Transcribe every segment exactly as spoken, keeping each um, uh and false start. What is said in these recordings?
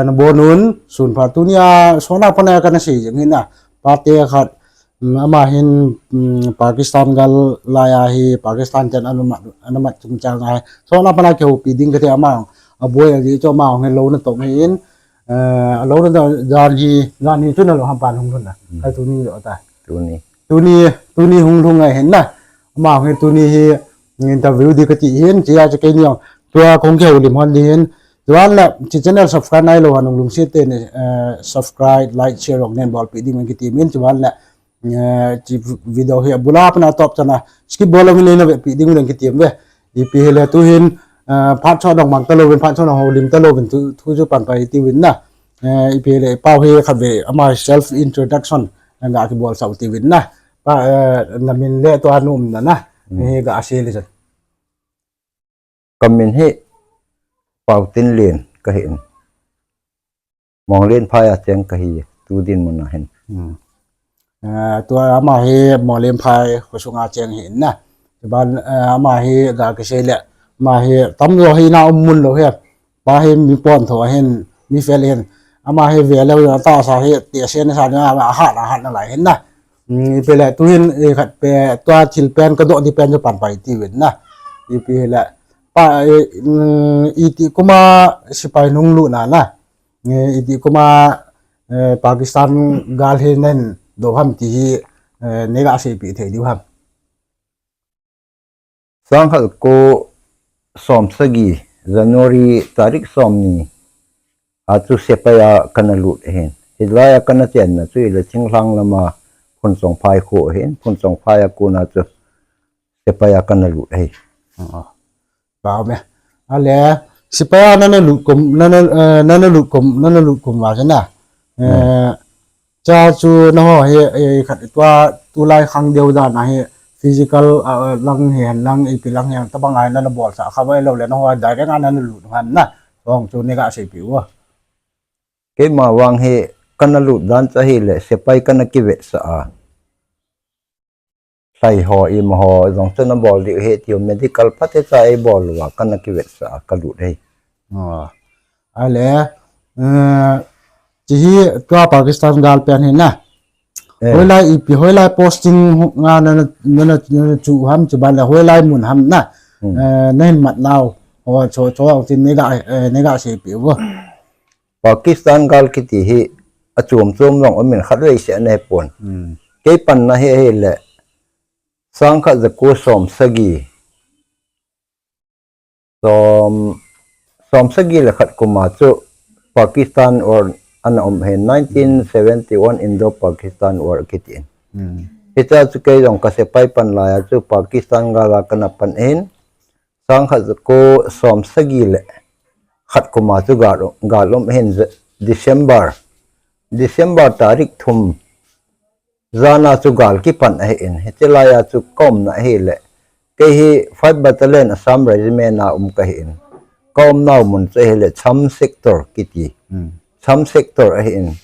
Kana bon un, sun pha tunia, sona pana kana sei jeng hin na. Pate khat, mm, ama hin, mm, Pakistan gal laiya hi, Pakistan ten anamat, anamat chungchang a hi. Sona pana kihoupi ding kati ama, aboi aji chu ama hung hin lou na tong hin, eh, lou na jan hi, jan hi chu na lou ham pan hung lhun na. Hmm. Kai tuni lo ta. Tuni. Tuni, tuni hung lhung ngai hin na. Ama hung hin tuni hi interview di kati hin, chia chu keini ong. Tua kong kihoulim hon di hin. Tuan la, chi channel subscribe nai lou hanung lungset teni, eh, subscribe, like, share, ok nen bolpi ding ven kiti min. Tuan la, eh, chi video hi abula pana top chana. Skip bol lou min le na vepi ding ven kiti ve. Ipi hile tu hin, eh, phat cho dong mang ta lou ven, phat cho dong houlim ta lou ven tu, tu chu pan pai ti ven na. Eh, ipi hile pau hi khat ve, ama self introduction, nga kibol sau ti ven na. Pa, eh, na min le tua na umna na. Hmm. Hi ga sei le chan. Ka min hi Pautinlen ka hin. Monglenphai a cheng ka hi, tu dinmun a hin. Hmm. Eh, tua ama hi Monglenphai khosunga cheng hin na. Chuban, eh, ama hi ga kisei le, ama hi tamjo hi na um mun lou hi. Pa hi mi pontho hin, mi fel hin. Ama hi ve leu tahsa hi, ti a sen sa ni ama ahat, ahat na lai hin na. Mm, ipi le, tu hin, eh, khat pe, tua thil pen, ka doh di pen, chu pan pai ti ven na. Ipi le, pa, eh, mm, iti kuma sipai nung lut na na. Eh, iti kuma, eh, Pakistan gal hi nen do ham ti hi, eh, nei ga seipi thei diu ham. Sang khat za ko som sagi, January tarik som ni a chu sepai a kana lut ahin. Hilai a kana chenna chu ile Thinglhang lama Phunchongphai kho ahin. Phunchongphai a kona chu sepai a kana lut ahi. Oh. Pau me. Ale, sepai a nana lut kum, nana, eh, nana lut kum, nana lut kum va chu na. Eh, hmm. Cha chu na ho hi, eh, khat tua, tulai khang deu dan a hi, physical, ah, lang hi hen lang, ipi lang hi hen, tabang ai nana bolsa kha vai lou le, na ho direct a nana lut ham na. Hong chu nei ga seipi u. Keima vang hi, kana lut dan cha hi le, sepai kana kivetsah a. Lhai ho, ima ho, jong chu na bol diu hi, tiu medical phatecha ei bol uva, kana kivetsah a, ka lut hi. Oh. Ale, eh, chi hi tua Pakistan gal pen hi na. Eh. Hoilai ipi, hoilai posting hu-, nga na, na, na, na, na chu ham, chuban le hoilai mun ham na. Hmm. Eh, na hin mat nau. Ho, cho, cho, ang tin nei ga, eh, nei ga seipi u. Pakistan gal kiti hi a chom chom jong um in khat vei seh ana he pon. Hmm. Kei panna hi ahile, sang khat za ko som sagi. Som, som sagi le khat kum a chu Pakistan war ana um ahin, nineteen seventy-one Indo-Pakistan war kiti in. Hmm. Hicha chu kei jong ka sepai pan lai a chu Pakistan gal a kana pan ahin. Sang khat za ko som sagi le khat kum a chu gal, gal um ahin, December. December tarik thum jan a chu gal kipan ahin. Hiche lai a chu ka umna ahile. Kei hi five Battalion Assam Regiment a um ka hin. Ka umnau mun chu ahile Cham Sector kiti. Hmm. Cham Sector ahin.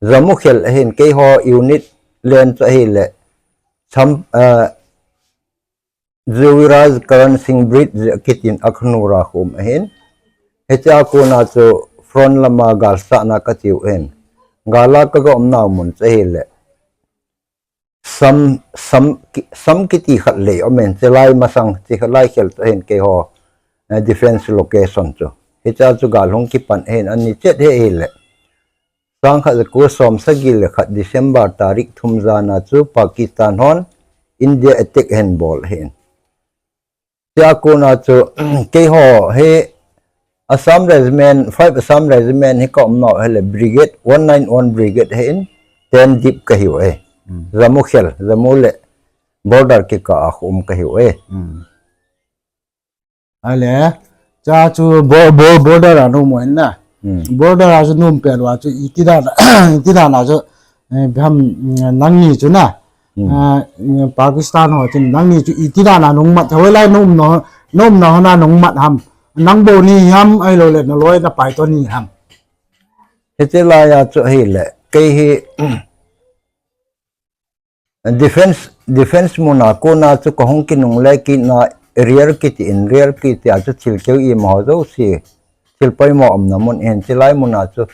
Jamukhel ahin. Kei ho unit len chu ahile. Cham, eh, Jairaj Karan Singh Bridge kiti in Akhanura kho um ahin. Hiche a kona chu front lama gal sahna ka cheu ahin. Gal a ka ga umnau mun chu ahile. Sam, sam, ki-, sam kiti khat lei um ahin, hiche lai masang, hiche lai khel chu ahin kei ho, eh, defense location chu. Hiche a chu gal hung kipan ahin, ani chet hi ahile. Sang khat za ko som sagi le khat December tarik thum jan a chu Pakistan hon India attack ahin bol ahin. Hiche a kona chu, kei ho hi Assam Regiment, five Assam Regiment hi ka umnau ahile Brigade, one nine one Brigade ahin, ten Deep ka hiu e. Hmm. Jamukhel, Jammu le border kikah a kho um ka hiu e. Hmm. Ale, cha chu bo-, bo-, border a na um u ahin na. Hmm. Border a chu na um pet uva chu iti dan, iti dan a chu, eh, ipi ham, mm, nangni chu na. Hmm. Eh, Pakistan ho chun nangni chu iti dan a na um mat, hoilai na um nau, na um nau hon a na um mat ham. Nang bou ni ham, ahilou le na loi na pai toh ni ham. Hiche lai a chu ahile, kei hi, Defense, defense mun a kona chu ka hung kinungle kit na, rear kiti in, rear kiti a chu thil keu ima ho jouse thil poimo umna mun ahin, chulai muna chu,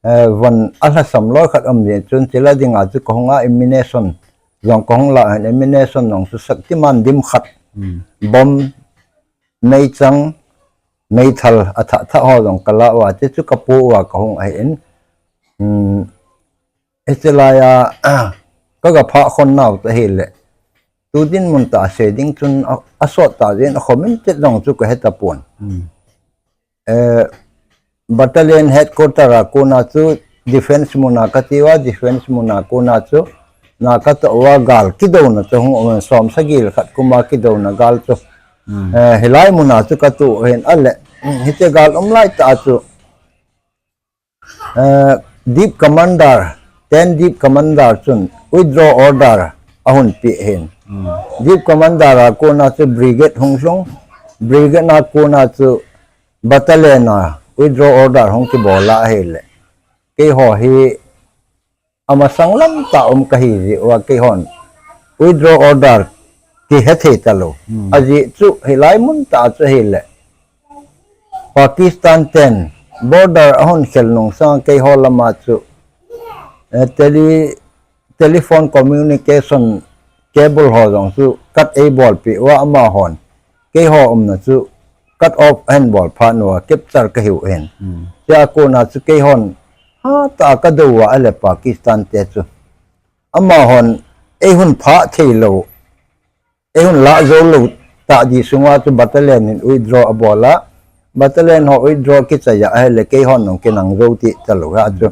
eh, von alhasam loi khat um jeh chun, chula dinga chu kahung a ammunition jong kahung la ahin, ammunition jong chu Shaktiman dim khat, bomb, meichang, meithal athah thah ho jong kala uva, chuchu kapo uva kahung ahin. Hmm, hiche laiya, kaga phah khon nau chu ahile, tu dinmun tah a sei ding chun a, asot tah jeh in akhomin chet jong chu kahe tapon. Eh, battalion headquarter a kona chu defense muna kati uva, defense muna kona chu na katoh uva gal kidouna chu hung um, som sagi le khat kuma kidouna gal chu. Eh, hilai muna chu katoh ahin, ahile, hiche gal um laitah a chu, eh, Deep Commander, ten Deep Commander chun withdraw order ahung pe ahin. Deep Commander a kona chu brigade hung lhung, brigade a kona chu battalion a withdraw order hung kibol a ahile, keiho hi amasang lam tah um kahi jeh uva keihon withdraw order kihe thei talou. Ajeh chu hilai mun tah chu ahile, Pakistan ten border ahung khel nung sanga keiho lama chu, eh, tele-, telephone communication cable ho jong chu cut eibolpeh uva amahon keiho umna chu cut off ahin bol phat uva capture kahiu ahin. Chua kona chu keihon hatah a kadou uva ahile Pakistan te chu amahon eihung phah theilou, eihung lah jou lou tah di sunga chu battalion in withdraw abol a, battalion ho withdraw kichai a ahile keihon jong kinang jou ti talou a chu,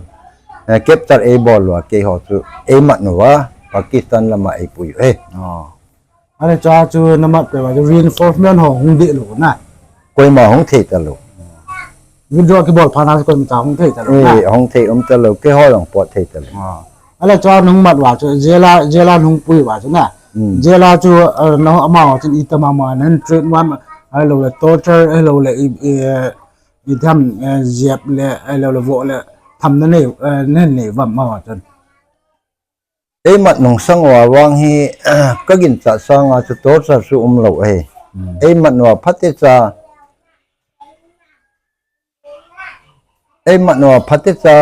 eh, capture eibol uva keiho chu eimat uva Pakistan lama eipui u ahi. Ahile chua chu namat peh uva chu reinforcement ho hung deh lou na. Koima hung thei talou. Withdraw kibol phat na koima cha hung thei talou na. Eh, hung thei um talou, keiho jong pot thei talou. Ahile chua nung mat uva chu jail a, jail a nung pui uva chu na. Jail a chu, eh, na amaho chun itobang bang nan treat uvam, ahiloule torture, ahiloule i, i, eh, itham, eh, jep le, ahiloule voh le tham nanei, eh, nanei uvam amaho chun. Eimat nung sang uva vang hi, kaginchat sanga chu torture chu umlou ahi. Eimat uva phatecha, eimat uva phatecha,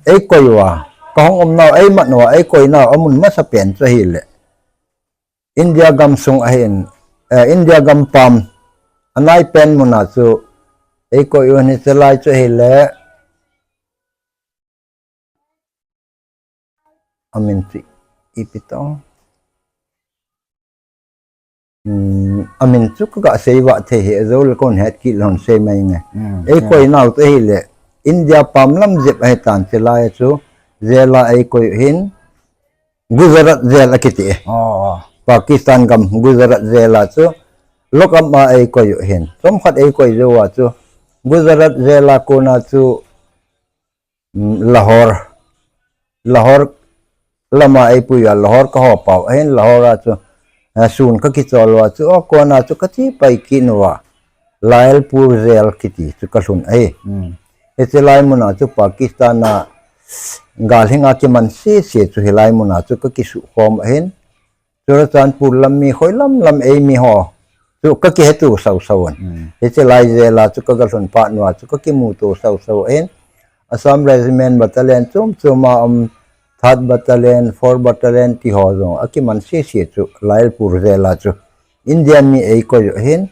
eikoi uva, kahung umnau, eimat uva eikoi nau amun masapen chu ahile India gamsung ahin, eh, India gampam anaipen muna chu eikoi u ahin, hichelai chu ahile, amin chu ipi tah, amin chu kaga sei vah thei hih, ajoule kon het kit lhon sei mai nge. Eikoi nau chu ahile India pam lam jep ahitan, hichelai chu jail a eikoi u ahin, Gujarat jail akiti e. Pakistan gam Gujarat jail a chu lock up a eikoi u ahin, chomkhat eikoi jou uva chu Gujarat jail a kona chu, Lahore, Lahore lama eipui uva, Lahore kaho pau ahin, Lahore a chu, eh, sun kakichol uva chu, akona chu kache pai kit uva, Lalpur jail kiti chu kalhun ahi. Hichelai muna chu Pakistan a gal hinga kiman sese chu hilai muna chu kakisuhkhom ahin, Churachandpur lam mi, khoi lam lam eimi ho chu kakiheto sausau un. Hichelai jail a chu kagalhun phat uva chu kakimuto sausau in, Assam Regiment Battalion chom choma um, third Battalion, fourth Battalion ti ho jong akiman sese chu Lalpur jail a chu India mi eikoi u ahin,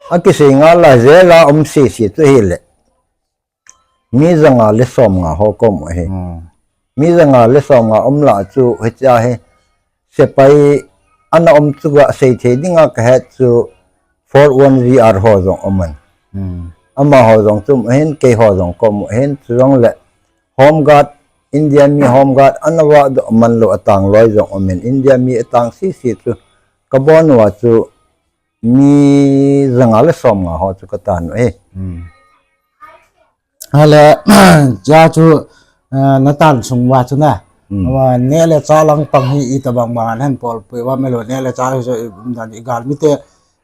akisei ngal a jail a um sese chu ahile mi janga le somnga ho kaum u ahi. Mi janga le somnga um lah chu hichea hi sepai ana um chu gasei thei dinga kahet chu four one G R ho jong umin, amaho jong chu um ahin, keiho jong kaum u ahin, chujongle Home Guard, India mi Home Guard ana vahdoh manlou atangloi jong umin, India mi atang sese chu kabon uva chu mi janga le somnga ho chu katan u ahi. Ahile, chea chu, eh, natan sung uva chu na, neh le chah lang pang hi itobang banga nahin bolpeh uvam, ahilou neh le chah hi chu ipi dan, igalmite,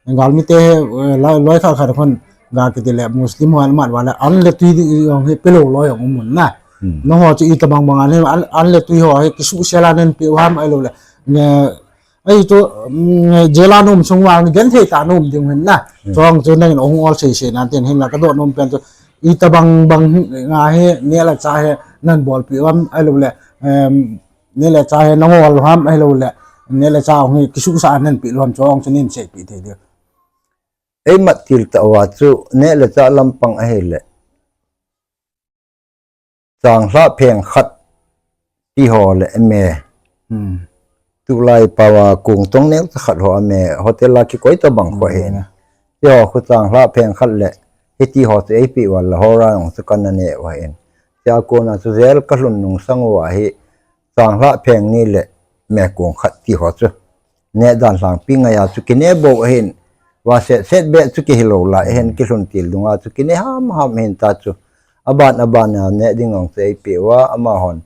galmite, eh, loi khat khat khun ga kiti le Muslim ho amat uva le an le tui ding jong hi pelou loi jong umun na. Nangho chu itobang banga nahin, an, an le tui ho hi kisuhsel a nahin peh uvam, ahiloule, ne, ahi chu, jail a naum sung uva genthei tah a naum ding ahin na. Chuong chu nangin ahung ol seisei nan tin, hinla kadoh nom pen chu Itobang bang nga hi neh le chah hi nan bolpeh u ham, ahilouleh, em, neh le chah hi nangol u ham, ahilouleh neh le chah hi kisuhsah nan peh u ham, chong chu nin seipeh thei diu. Eimat til tah uva chu neh le chah lampang ahile, changlhah pheng khat ti ho le me. Hmm. Tulai pao a kong tong neo cha khat ho a me, hotel a kikoi tobang kho hin. Hmm. Ti ho khu changlhah pheng khat le, hiti ho chu eipeh uva la ho ra jong chu kana neh u ahin. Tia kona chu jail kalhun nung sang uva hi, changlhah pheng ni le me kong khat ti ho chu neh dan lhangpi ngai a chu kineh bou ahin, va set set beh chu kihilou lai ahin, kilhun til dunga chu kineh ham ham ahin ta chu. Aban aban a neh ding jong chu eipeh uva, amahon,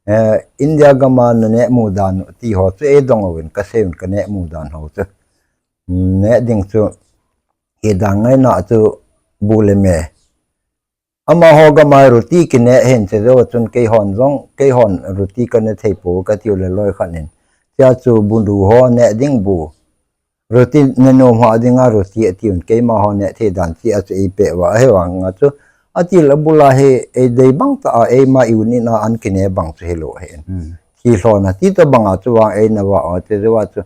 eh, India gam a naneh mu dan u ti ho chu eidong uvin, kasei uvin kaneh mu dan ho chu. Neh ding chu, kidang ngaina chu bu le me. Amaho gam a roti kineh ahin, chejou a chun keihon jong, keihon roti kaneh thei pou katiu le loi khat in, tia chu bu du ho neh ding bu. Roti neh nom ho a dinga roti atiuvin, keima ho neh thei dan tia chu eipeh uva, ahivang a chu atil abul a hi eidei bang tah a eima unit a an kineh bang chu hilou ahin. Hmm. Thilhon a ti tobang a chu vang eina va u, chejou a chu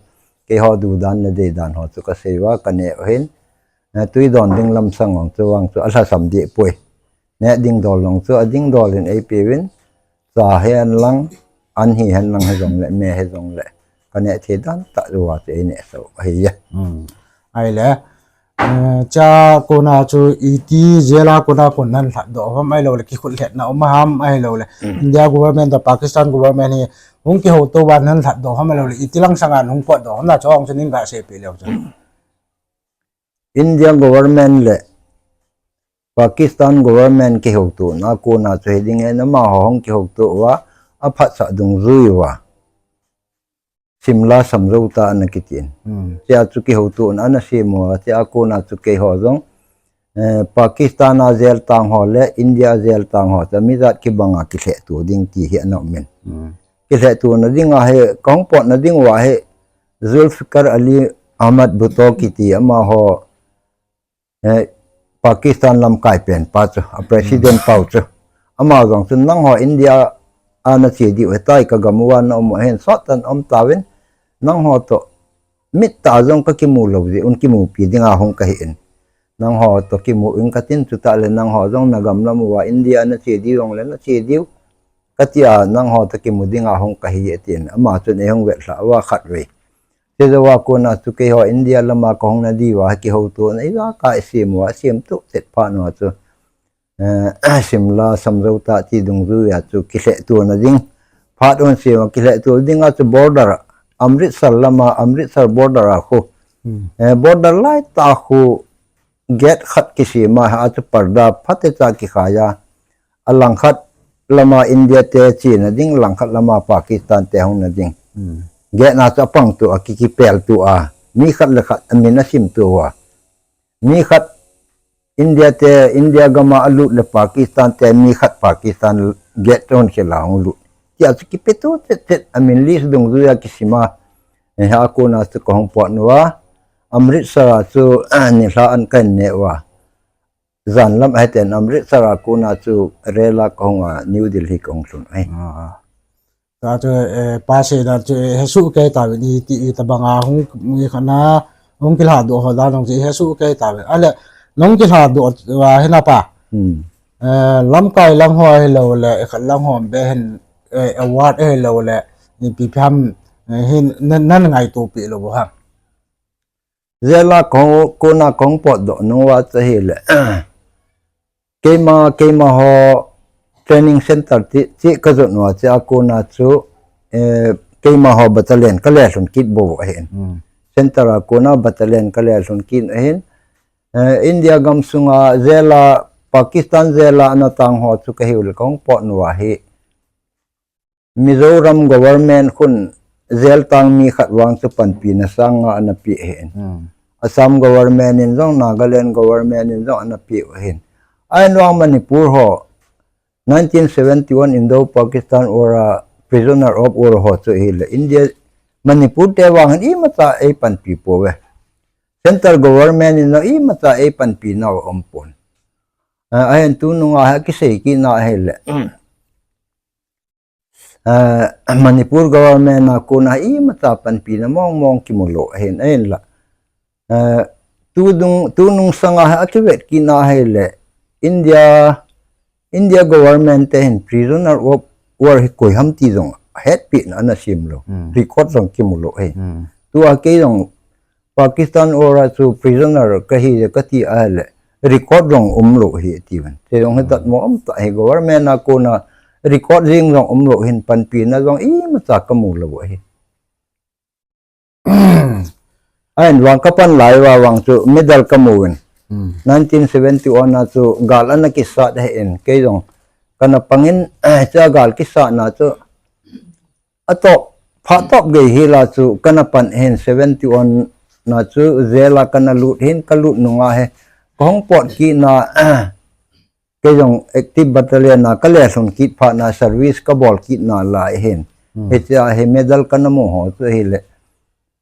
keiho du dan le dei dan ho chu kasei uva kaneh u ahin. Eh, tui don ding lamsang jong chu vang chu alhasam deh poi. Neh ding dol jong chu ading dol in eipeh uvin, cha hihen lang, an hihen lang hijongle, me hijongle, kaneh thei dan tah uva chu eineh sah u ahiye. Hmm. Ahile, eh, tia kona chu iti jail a kona kon nan lhatdoh ham, ahilouleh kikhutlhetna um ham, ahilouleh, hmm, India government toh Pakistan government hi hung kihouto uva nan lhatdoh ham, ahilouleh iti lang sanga hung potdoh ham, na chong chu nin ga seipeh leu chun. India government le Pakistan government kihoutona kona chu hiding ahin, amaho hung kihouto uva, aphatsah dungjui uva Simla samjou ta ana kitin. Hmm. Tia chu kihoutona ana sem uva, tia kona chu keiho jong, eh, Pakistan a jail tang ho le India a jail tang ho chu mijat kibang a kilhehto ding ti hi ana um in. Hmm. Kilhehtona dinga hi, kahung potna ding uva hi, Zulfikar Ali Ahmad Bhutto kiti amaho, eh, Pakistan lamkai pen pa chu, a president, hmm, pau chu. Ama jong chu nangho India a nache diu ahitai, kagam uva na um u ahin, sot tah in um tauvin, nangho toh mittah a jong kakimu lou jeh un kimupi dinga hung kahi in. Nangho toh kimu ing katin, chutah le nangho jong nagam lam uva India nache diu jongle nache diu, katia nangho toh kimu dinga hung kahi atin. Ama chun eihung vetlhah uva khatvei. Chejou a kona chu keiho India lama kahung na diuva kihoutona ijakai sem uva, semtup chet phat uva chu, eh, Simla samjou ta ti dungjuia chu kilhehtona ding phat un sem uva, kilhehto dinga chu border, Amritsar lama, Amritsar border a khu. Hmm. Eh, border laitah khu gate khat kisem a, a chu parda phatecha kikhai a. Alangkhat lama India te chena ding, langkhat lama Pakistan te hung na ding. Hmm. Gate na chu apangto a, ki, kipelto a, mi khat le khat amin asimto uva. Mi khat India te, India gam a alut le Pakistan te, mi khat Pakistan gate hon khel a hung lut. Tia chu kipeto chet chet, amin list dungjuia kisim a. Eh, a kona chu kahung pot uva, Amritsar a chu, ah, nilhah an kahin neh uva. Jan lam ahi ten Amritsar a kona chu rail a kahung a, New Delhi kahung lhun ahi. Ah. Tua chu, eh, pa seina chu, eh, hesoh kei tauvin, iti, itobang a hung, mi khat na hung kilhadoh ho dan jong chu, eh, hesoh kei tauvin. Ahile, nahung kilhadoh, ah, hina pa. Hmm. Eh, lamkai lang ho ahilouleh, eh, khat lang ho be hin, eh, award ahilouleh, ipi pi ham, eh, hin, nan, nan ngaito pi lou ham. Jail a kahung, kona kahung potdoh nung uva chu ahile, keima, keimaho training center ti, ti kajot uva chu a kona chu, eh, keimaho battalion kale lhun kit bou ahin. Hmm. Center a kona battalion kale lhun kit ahin. Eh, India gam sunga jail a, Pakistan jail a ana tang ho chu kahiu le kahung pot uva hi, Mizoram government khun jail tang mi khat vang chu panpina sang nga ana pe ahin. Hmm. Assam government in jong, Nagaland government in jong ana pe ahin. Ahin vang Manipur ho, nineteen seventy-one Indo-Pakistan War a prisoner of war ho chu ahile, India, Manipur te vang in imacha eipanpi pouve. Central government in jong imacha eipanpi nau aumpon. Ah, ahin tunung a hi kisei kit na ahile. Ah, Manipur government a kona imacha panpina mong mong kimu lou ahin, ahinla. Ah, tudung, tunung sanga hi akivet kit na ahile. India, India government te hin prisoner of war hi koi ham ti jong hetpina ana sem lou. Hmm. Record jong kimu lou ahi. Hmm. Tua kei jong Pakistan war a chu prisoner kahi le kati ahile, record jong umlou ahi tiuvin. Che jong hi, hmm, tatmo umtah ahi, government a kona record jeng jong umlou ahin, panpina jong imacha kamu lou ahi. Ahin vang kapan lai uva vang chu medal kamu uvin. Hmm. Nineteen seventy-one a chu gal ana kisat ahin, kei jong kana pangin, chua gal kisatna chu atop, phat top gei hila chu kana pan ahin, seventy-one na chu jail a kana lut ahin, kalut nunga hi kahung pot kit na, kei jong active battalion a kale lhun kit phat na service kabol kit na lai ahin. Hmm. Hichea hi medal kana mu ho chu ahile,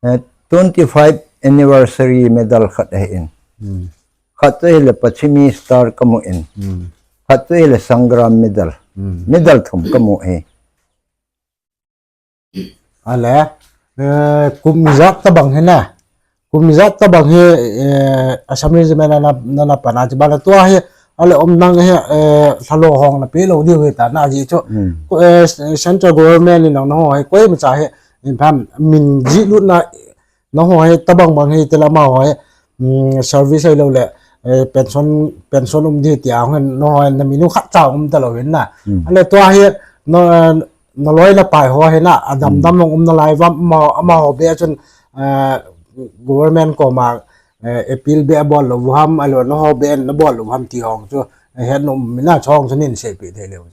eh, twenty-five anniversary medal khat ahin. Hmm. Khat chu ahile Pachimi Star kamu in. Hmm. Khat chu ahile Sangram Medal. Hmm. Medal thum kamu ahi. Ale, eh, kum ijat tabang hi na. Kum ijat tabang hi, eh, Assam Regiment a na, na, na pan a, chuban le tua hi, ale umna hi, eh, lhalo hong na pe lou diu hi ta na ji chu. Hmm. Ko, eh, Central Government in nang na ho hi, koimacha hi, in pam, min ji lut na, na ho hi, tabang bang hi, tela ma ho hi, mm, service ahilou le, eh, pension, pension um di tia, hong na ho hi, na min u khat cha um ta lou hin na. Hmm. Ale tua hi, na, na loi na pai ho hi na, adam, hmm, dam long um na lai vam, ama, ama ho be chun, eh, government koma, eh, appeal be abol lou ham, ahilou na ho be na bol lou ham ti hong chu, eh, het nom mina chong chu nin seipeh thei leu.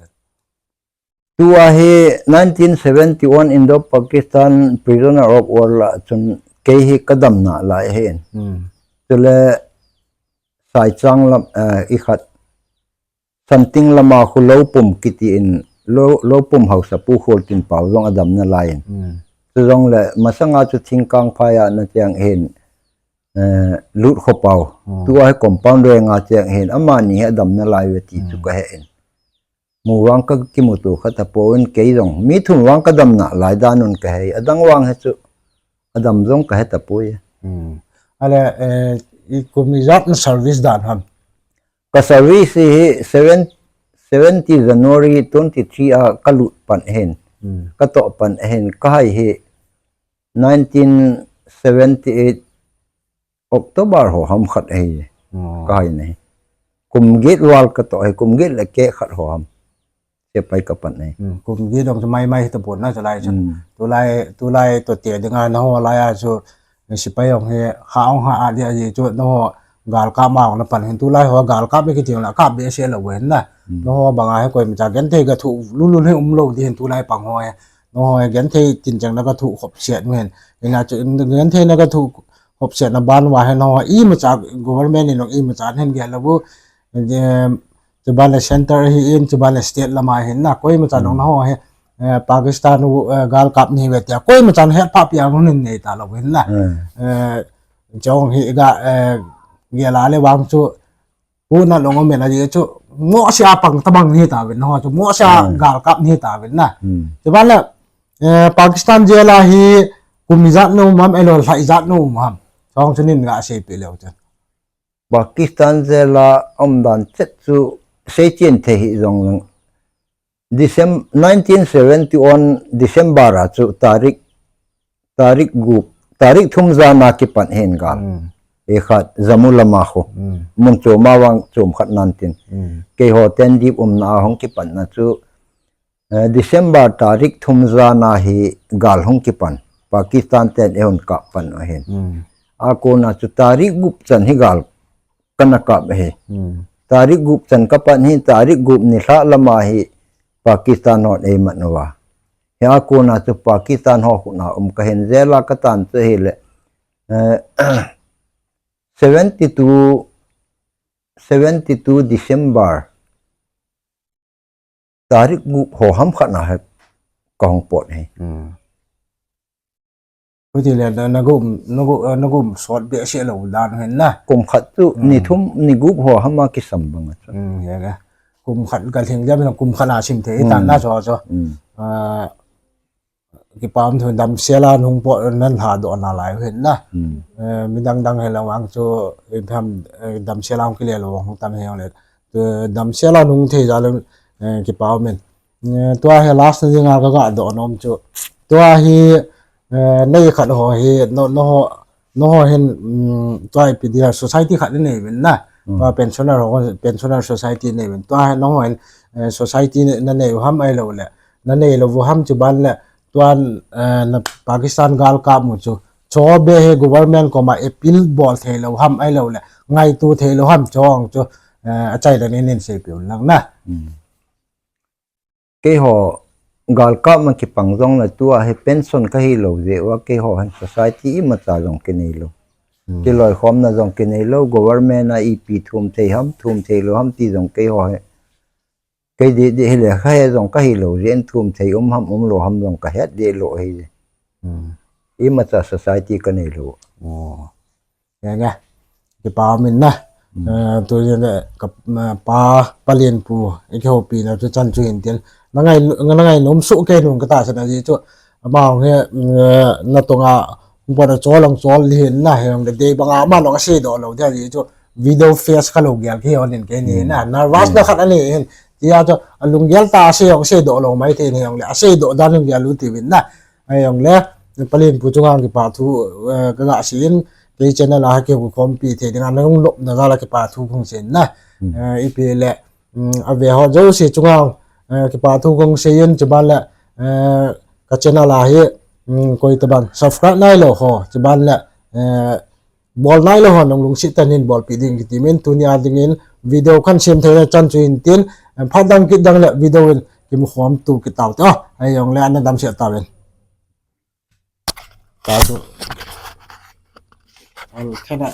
Tua hi nineteen seventy-one Indo-Pakistan Prisoner of War la chun kei hi kadam nalai ahin. Hmm. Chule Saichang lam, eh, ikhat Santing lama khu Loupum kiti in, Lou-, Loupum haosapu Kholtinpao jong adam nalai in. Hmm. Chujongle masanga chu Thingkangphai a na cheng ahin, eh, Lutkhoppao. Hmm. Tua hi compound renga cheng ahin, amani hi adam nalai uve ti chu, hmm, kahe in. Mu vang kakimuto kha tapon, kei jong mi thum vang kadam nalai dan un kahe, adang vang hi chu adam jong kahe tapoi. Hmm. Ale, eh, i kum ijat na service dan ham? Ka service hi seven, seventy January twenty-three a kalut pan ahin. Hmm. Katoh pan ahin, kahai hi nineteen seventy-eight October ho ham khat ahi. Oh. Kahai na hi. Kum get val katoh ahi, kum get le keh khat ho ham. Sepai kapan ahi. Hmm, kum get dong chu mai mai tapon na chulai chun. Hmm. Tulai, tulai tote dinga na ho lai a chu sepai hong hi ha hong ha a dia ji chu na ho galkap ma hong na pan hin, tulai ho galkap be kiti hong la kap be se lou hin na. Hmm. Na ho banga hi koimacha genthei ga thu lulul hi umlou di hin tulai pang ho hi. Na ho hi genthei tin chang na ga thu khop se nu hin. Ina chu genthei na ga thu khop se na ban uva hin na ho imacha government in hong imacha hin gel lou. Em, chuban le center hi in, chuban le state lama hin na, koimacha dong, hmm, na ho hi, eh, Pakistan u, eh, galkap nahi uve tia, koimacha het pha pia mun nei ta lou hin na. Hmm. Eh, chong hi ga, eh, gel a le vang chu, pu na long men a ji chu, mo sia pang tabang nahi ta uvin na ho chu, mo sia, hmm, galkap nahi ta uvin na. Hmm. Chuban le, eh, Pakistan jail a hi, kum ijat na um ham, ahilou lha ijat na um ham. Chong chu nin ga seipeh leu chun. Pakistan jail a umdan chet chu seichen thei hih jong jong. Decem-, nineteen seventy-one December a chu tarik, tarik gup, tarik thum jan a kipan ahin gal. Hmm. Ikhat Jammu lama khu. Hmm. Mun chom a vang chom khat nan tin. Hmm. Keiho ten dip umna a hung kipan na chu Eh, December tarik thum jan a hi gal hung kipan. Pakistan ten eihon kap pan ahin. Hmm. Akona chu tarik gup chan hi gal kana kap ahi. Hmm. Tarik gup chan kapan hi, tarik gup nilhah lama hi Pakistan hon eimat uva. Hi akona chu Pakistan ho khut a um kahin, jail a katan chu ahile, eh, seventy-two, seventy-two December tarik gup ho ham khat na hi kahung pot ahi. Hmm. Hiti le na, na gum, na gu-, na gum sot behseh lou dan hen na. Kum khat chu, hmm, ni thum, ni gup ho hama kisam bang a chu. Hmm, ya ga. Kum khat ka lhing jam na kum khat a sim thei ta, hmm, na chu chu. Hmm. Ah, kipa um thu damsel a nung po nan ha do na lai hen na. Hmm. Eh, midang dang he la wang chu, eh, tham, eh, damsel a hung kile lou hung tam he le. Tu damsel a nung thei ja le, eh, kipa um in. Eh, tua hi last na dinga ka ga do nom chu. Tua hi, eh, nei khat ho hi, no, no ho, no ho hin, mm, tua ipi dia society khat nei uvin na. Mm. Tua pensioner ho, pensioner society nei uvin. Tua hi no ho hin, eh, society na, na nei u ham ahilou le. Na nei lou u ham chu ban le, tuan, eh, na Pakistan gal kap mu chu. Cho be hi government koma appeal bol thei lou ham ahilou le. Ngaitu thei lou ham chong chu, eh, achai dan in in sei piu lang na. Mm. Keiho galkap ma kipang jong le tua hi pension ka hi lou jeh uva keiho hin society imacha jong kinei lou. Hmm. Kiloikhomna jong kinei lou, government a ipi thum thei ham, thum thei lou ham ti jong keiho hi. Kei di, di hi le kha he jong ka hi lou jeh in thum thei um ham, um lou ham jong ka het di lou hi. Hmm. Imacha society ka nei lou. Oh. Nge, nge. Kipa um in na. Hmm. Eh, tu jin le ka, eh, pa, Pa Lianpu, i kihoupi na tu chan chu hin tin. Na ngai, na ngai nom suh kei nung ka ta sa na ji chu. Ama hung he, mm, eh, na tonga, hung pa na chol ang chol li hin na, he hung de dei banga ama nung a sei do lou dia ji chu. Video face ka lou gel ki hon in kei ni na. Hmm. Nervous na khat ani hin. Tia chu, a lunggel ta a sei hung sei do lou mai thei ni hung le. A sei do dan lunggel u ti vin na. Ahileh, Pa Lianpu chunga kipa thu, eh, ka ga sei in, kei channel a kihoukhompi thei dinga, na hung lop na jal a kipa thu kong sei in na. Hmm. Eh, ipi le, mm, a ve ho jouse chunga, eh, kipa thu kong sei in, chuban le, eh, ka channel a hi, mm, koi tabang, subscribe nai lou ho, chuban le, eh, bol nai lou ho nung lungset tah in bolpi ding kiti min, tuni a dingin video kan sem thei na chan chu hin tin, em, phat dang kit dang le video in kimu khom tu kit tau te, oh, ahileh ana damsel tau in. Ta tu. Al thena.